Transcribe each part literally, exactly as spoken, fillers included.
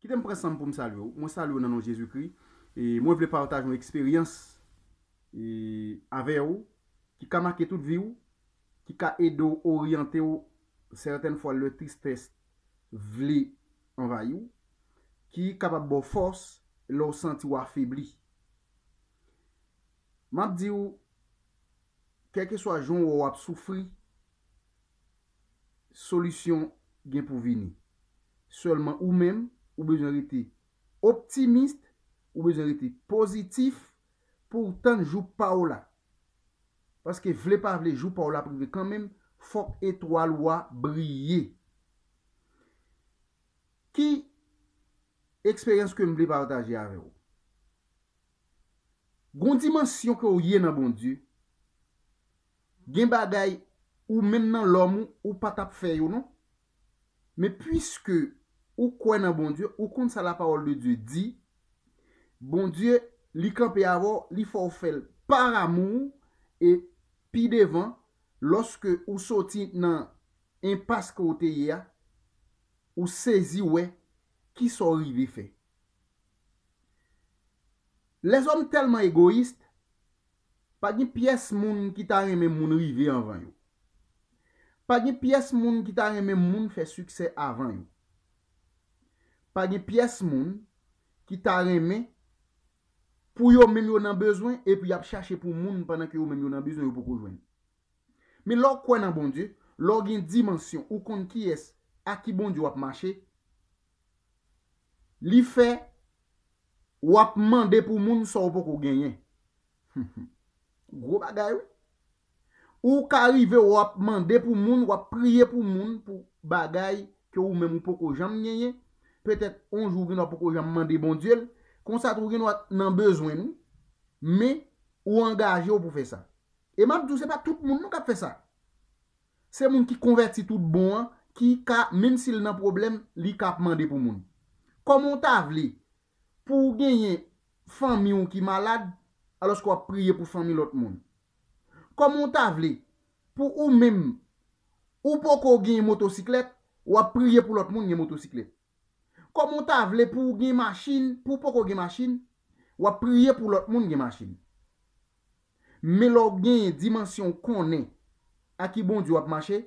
Kite m pran san m pou m salye w. Mwen salye w nan non Jezikri. E mwen vle pataje yon eksperyans e, avè w ki ka make tout vi w, ki ka ede w oryante w sètèn fwa lè tristès vle anvayi w, ki kapab ba w fòs lè w santi w afebli. M ap di w, kèlkeswa jan w wè w ap soufri, solisyon gen pou vini. Sèlman ou menm, ou bezwen rete optimis, ou bezwen rete pozitif pou w tann jou pa w la. Paske vle pa vle, jou pa w la ap rive kanmenm, fòk etwal ou a briye. Ki eksperyans ke m vle pataje avè w? Gon dimansyon ke w ye nan Bondye, gen bagay ou menm nan lòm ou, ou pa t ap fè yo non. Men piske ou kwè nan Bondye, ou konn sa la parole de Dieu di, Bondye, li kanpe avè w, li fè w fè l par amour, e pi devan, lòske ou soti nan enpas ke w te ye a, ou sezi wè kisa w rive fè. Lèzòm tèlman egoyis, pa gen pyès moun ki ta renmen moun rive anvan yo. Pa gen pyès moun ki ta renmen moun fè siksè avan yo. Pa gen pyès moun ki ta renmen pou yo menm yo nan bezwen epi y ap chache pou moun pandan ke yo menm yo nan bezwen yo poko jwenn. Men lè w kwè nan Bondye, lè w gen dimansyon, ou konn kiyès, a ki Bondye w ap mache, li fè w ap mande pou moun sa w poko genyen. Gwo bagay wi. Ou ka rive w ap mande pou moun, w ap priye pou moun pou bagay ke ou menm ou poko janm genyen. Petèt yon jou ou gen dwa poko janm mande Bondye l. Konsa tou ou gen dwa nan bezwen wi. Men ou angaje w pou fè sa. E m ap di w, se pa tout moun non k ap fè sa. Se moun ki konvèti tout bon an, ki ka, menm si l nan pwoblèm, li ka ap mande pou moun. Kòman w ta vle pou w genyen fanmi w ki malad, alòske w ap priye pou fanmi lòt moun? Kòman w ta vle pou ou menm, ou poko gen motosiklèt, w ap priye pou lòt moun gen motosiklèt? Kòman w ta vle pou w gen machin, pou w poko gen machin, w ap priye pou lòt moun gen machin? Men lè w genyen dimansyon w konnen a ki Bondye w ap mache,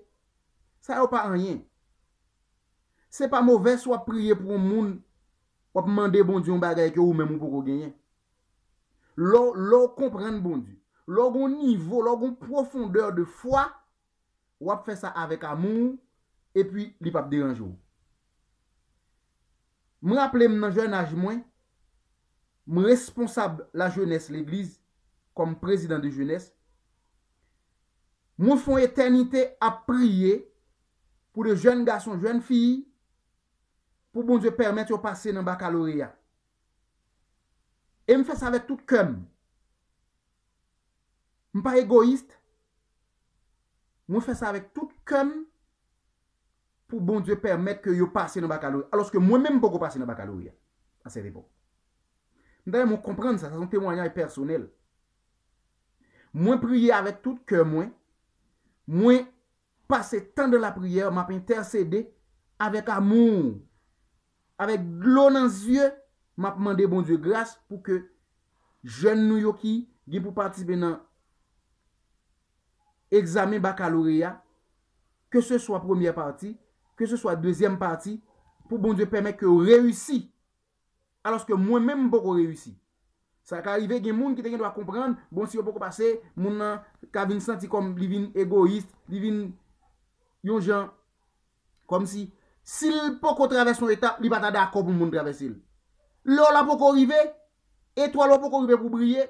sa yo pa anyen. Se pa movès w ap priye pou yon moun, w ap mande Bondye yon bagay ke ou menm ou poko genyen. Lè w, lè w konprann Bondye, lè w gon nivo, lè w gon pwofondè de fwa, w ap fè sa avèk amou, epi li p ap deranje w. M raple m nan jèn aj mwen, m responsab lajenès legliz kòm prezidan de jenès. Mwen fè yon etènite ap priye pou de jèn gason, jèn fi, pou Bondye pèmèt yo pase nan bakaloreya. E m fè sa avèk tout kè m. M pa egoyis. Mwen fè sa avèk tout kè m pou Bondye pèmèt ke yo pase nan bakaloreya. Alòske mwen menm m poko pase nan bakaloreya a sèt epòk. M ta renmen w konprann sa, sa se yon temwayaj pèsonèl. Mwen priye avèk tout kè mwen. Mwen pase tan de lapriyè, m ap entèsede avèk amou, avèk dlo nan zye, m ap mande Bondye gras pou ke jèn nou yo ki gen pou patisipe nan egzamen bakaloreya, ke se swa premyè pati, ke se swa dezyèm pati, pou Bondye pèmèt ke yo reyisi. Alòske mwen menm m poko reyisi. Sa ka rive gen moun ki te gen dwa konprann, bon, si yo poko pase, moun nan ka vin santi kòm li vin egoyis, li vin yon jan kòmsi si l poko travèse yon etap, li pa ta dakò pou moun travèse l. Lè w la poko rive, etwal ou poko rive pou briye,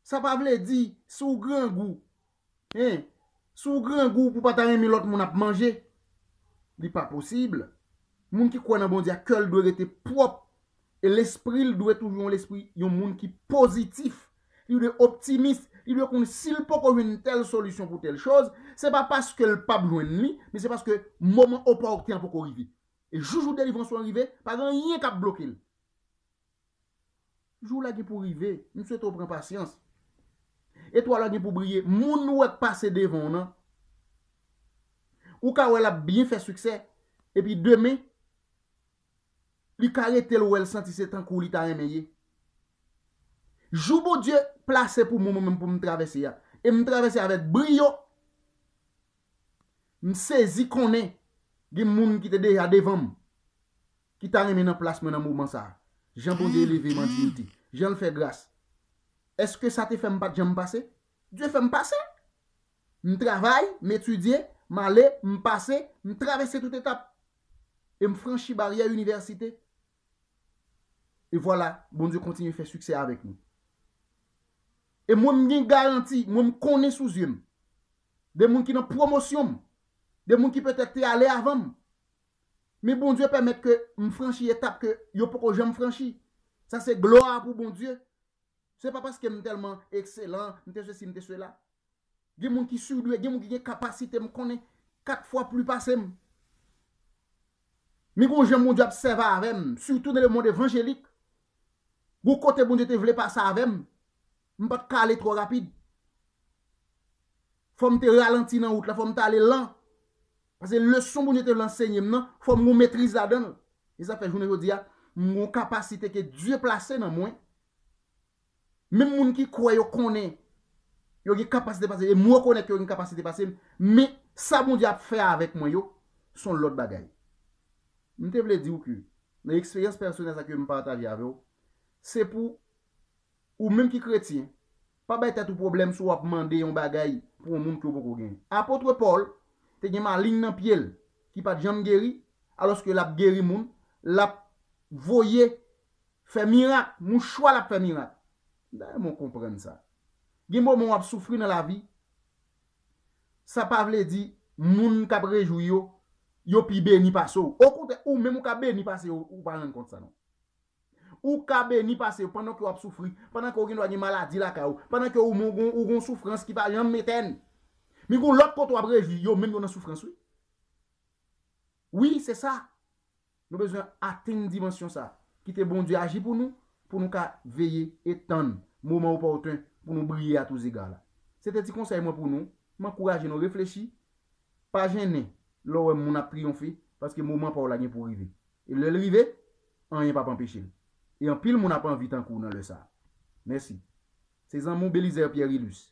sa pa vle di si w grangou, en, si w grangou pou pa ta renmen lòt moun ap manje, li pa posib. Moun ki kwè nan Bondye a, kè l dwe rete pwòp e lespri l dwe toujou yon lespri, yon moun ki pozitif. Li dwe optimis, li dwe konn si l poko jwenn tèl solisyon pou tèl choz, se pa paske l p ap jwenn li, men se paske moman opòten an poko rive. E jou, jou delivrans ou an rive, pa gen anyen k ap bloke l. Jou la gen pou rive, m swete w pran pasyans. Etwal la gen pou briye, moun ou wè k pase devan w nan, ou ka wè l ap byen fè siksè, epi demen, Li ka rete l wè l santi se tankou li ta renmen ye. Jou Bondye plase pou mwen, mwen menm pou m travèse a, e m travèse avèk briyo, m sezi konnen gen moun ki te deja devan m, ki ta renmen nan plas mwen nan moman sa a. Jan Bondye eleve m an diyite, jan l fè gras. Èske sa te fè m pa t janm pase? Dye fè m pase. M travay, m etidye, m ale, m pase, m travèse tout etap. E m franchi baryè inivèsite. E vwala, Bondye kontinye fè siksè avèk nou. E mwen, m gen garanti, mwen, m konnen sou zye m. De moun ki nan pwomosyon m. De moun ki petèt te ale avan m. Men Bondye pèmèt ke m franchi etap ke yo poko janm franchi. Sa se glwa pou Bondye. Se pa paske m tèlman ekselan, m te sesi, m te sela. Gen moun ki surdwe, gen moun ki gen kapasite m konnen kat fwa pli pase m. Men gon jan Bondye ap sèvi avè m, sitou nan lemonn evanjelik. Gon kote Bondye te vle pase avè m, m pa t ka ale twò rapid. Fò m te ralanti nan wout la, fò m te ale lan. Paske leson Bondye te vle ansenye m nan, fò m gon metriz ladan l. E sa fè jounen jodi a, m gon kapasite ke Dye plase nan mwen. Menm moun ki kwè yo konnen, yo gen kapasite pase, e m rekonèt ke yo gen kapasite pase m, men sa Bondye ap fè avèk mwen yo, se yon lòt bagay. M te vle di w ke, nan eksperyans pèsonèl sa ke m pataje avè w, se pou ou menm ki kretyen, pa bay tèt ou pwoblèm si w ap mande yon bagay pou yon moun ke w poko genyen. Apot Pòl te gen maleng nan pye l ki pa t janm geri, alòske l ap geri moun, l ap voye fè mirak, mouchwa l ap fè mirak. M ta renmen w konprann sa. Gen moman w ap soufri nan lavi, sa pa vle di moun k ap rejwi yo, yo pi beni pase w. Okontrè, ou menm ou ka beni pase yo, ou pa rann kont sa non. Ou ka beni pase yo pandan ke w ap soufri, pandan ke w gen dwa gen maladi lakay ou, pandan ke ou, ou, ou gon soufrans ki pa janm etèn. Men gon lòt kote w ap rejwi, yo menm yo nan soufrans wi. Wi, se sa. Nou bezwen atenn dimansyon sa. Kite Bondye aji pou nou, pou nou ka veye e tann moman opòten pou nou briye a tou zega la. Se te ti konsèy mwen pou nou. M ankouraje nou reflechi. Pa jennen lè w wè moun ap triyonfe, paske moman pa w la gen pou rive. E lè l rive, anyen p ap anpeche l. E anpil moun ap anvi tankou w nan lè sa a. Mèsi. Se zanmi w Belizaire Pierre Ilus.